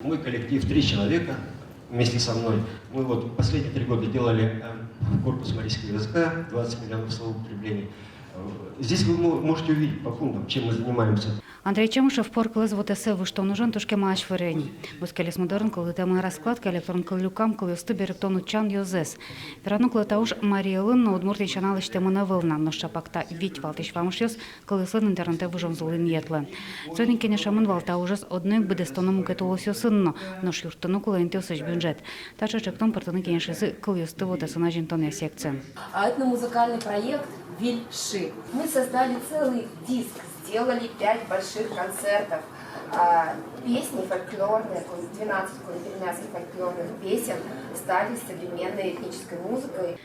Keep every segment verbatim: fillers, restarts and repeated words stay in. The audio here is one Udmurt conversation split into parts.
Мой коллектив, три человека вместе со мной. Мы вот последние три года делали э, корпус марийского языка, двадцать миллионов словоупотреблений. Э, Здесь вы мо- можете увидеть по пунктам, чем мы занимаемся. Андрей Чемышев пор кылэз вотэсэ выжтон ужен туж кема азьвыл ини. Бускелесмы дорын кылдытэмын раскладка, электрон кыллюкам кылъёсты берыктон утчан ёзэз. Верано кулэ, та уж Марий Элын но Удмуртиын сяна лэсьтэмын ӧвӧл на, нош ӵапак та вить валтӥсь вамышъёс кылъёслэн интернетэ выжонзылы инъет луэ. Соин ик кенешамын вал та ужез одно ик быдэстоно мукет улосъёсын но, нош юрттыны кулэ интыосысь бюджет. Таӵе ӵектон пыртыны кенешизы кылъёсты вотэсын азинтонъя секциын. А этномузыкальный проект «Виль Ши». Мы создали целый диск, сделали пять больших концертов. А, песни фольклорные, кун- двенадцать кун-пермяцких фольклорных песен стали современной этнической музыкой.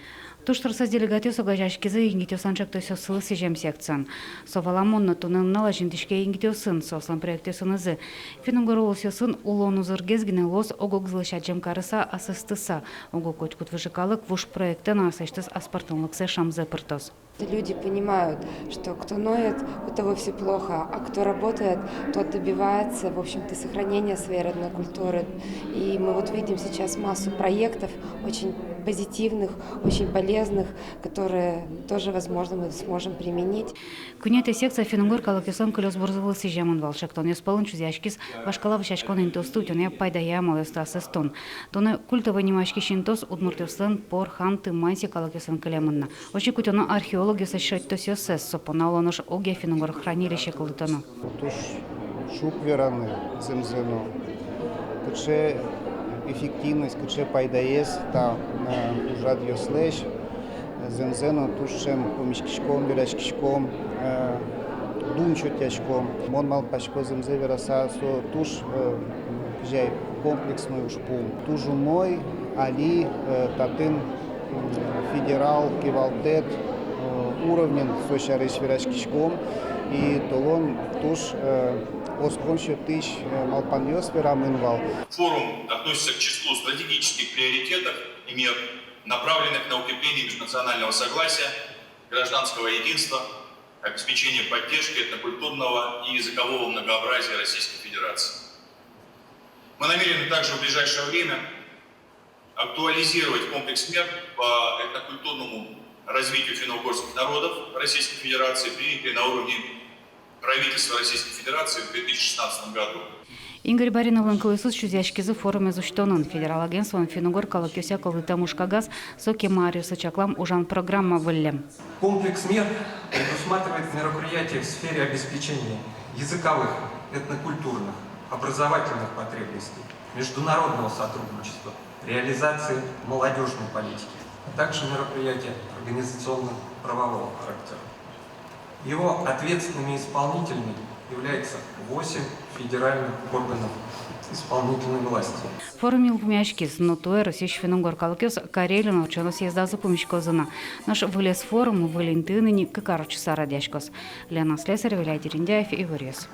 Туж тросэз делегатъёс огазеяськизы егитъёслэн ӵектосъёссылы сӥзем секциын. Со валамон но туннэ нунал азинтӥське егитъёсын, соослэн проектъёсынызы. Финн-угор улосъёсын улон узыргес гинэ луоз ог-огзылэсь адӟем карыса, асэстыса. Уго котькуд выжыкалык вуж проектэ но аслэсьтыз аспӧртэмлыксэ шӧмзэ пыртоз. Люди понимают, что кто ноет, у того всё плохо, а кто работает, тот добивается, в общем-то, сохранения своей родной культуры. И мы вот видим сейчас массу проектов очень позитивных, очень полезных, которые тоже, возможно, мы сможем применить. Куинетӥ секция финн-угор калыкъёслэн кылёсбурзылы сӥземын вал. Ӵектонъёс пӧлын чузъяськиз вашкала вӧсяськон интыосты утёнъя пайдаё амалъёсты асэстон. Туннэ культовой нимаськись интыос удмуртъёслэн, пор, ханты, манси калыкъёслэн кылемын на. Озьы ик утёно археологъёслэсь шедьтосъёссэс, со понна улонысь огъя финн-угор хранилище кылдытоно. Туж шуг вераны зэмзэ но, кыӵе эффективность, кыӵе пайдаез та э, ужрадъёслэсь. Зэмзэ но туж ӵем пумиськиськом, вераськиськом, э, дун сётъяськом. Мон малпасько, зэмзэ вераса, со туж э, кызьы ай, комплексной ужпум. Туж умой али э, татын м, федерал кивалтэт э, уровнен со сярысь вераськиськом. И толон туж э, оскон сётӥсь э, малпанъёс верамын вал. Форум относится к числу стратегических приоритетов и мер, направленных на укрепление межнационального согласия, гражданского единства, обеспечение поддержки этнокультурного и языкового многообразия Российской Федерации. Мы намерены также в ближайшее время актуализировать комплекс мер по этнокультурному развитию финно-угорских народов Российской Федерации, принятый на уровне правительства Российской Федерации в две тысячи шестнадцатом году. Игорь Бариновлэн кылъёсыз чузъяськизы форумез усьтонын. Федерал агентстволэн финн-угор калыкъёсъя кылдытэм ужкагаз со кема аръёсы чаклам ужан программа выллем. Комплекс мер предусматривает мероприятия в сфере обеспечения языковых, этнокультурных, образовательных потребностей, международного сотрудничества, реализации молодёжной политики, а также мероприятия организационно-правового характера. Его ответственными исполнителями являются восемь федеральных органов исполнительной власти. Форум йылпумъяськиз, но туэ Россиысь финн-угор калыкъёс Карелиын ортчоно съездазы пумиськозы на. Нош вылез форум выль интыын ини кык ар ортчыса радъяськоз. Лена Слесарева, Илья Дерендяев, «Иворъёс».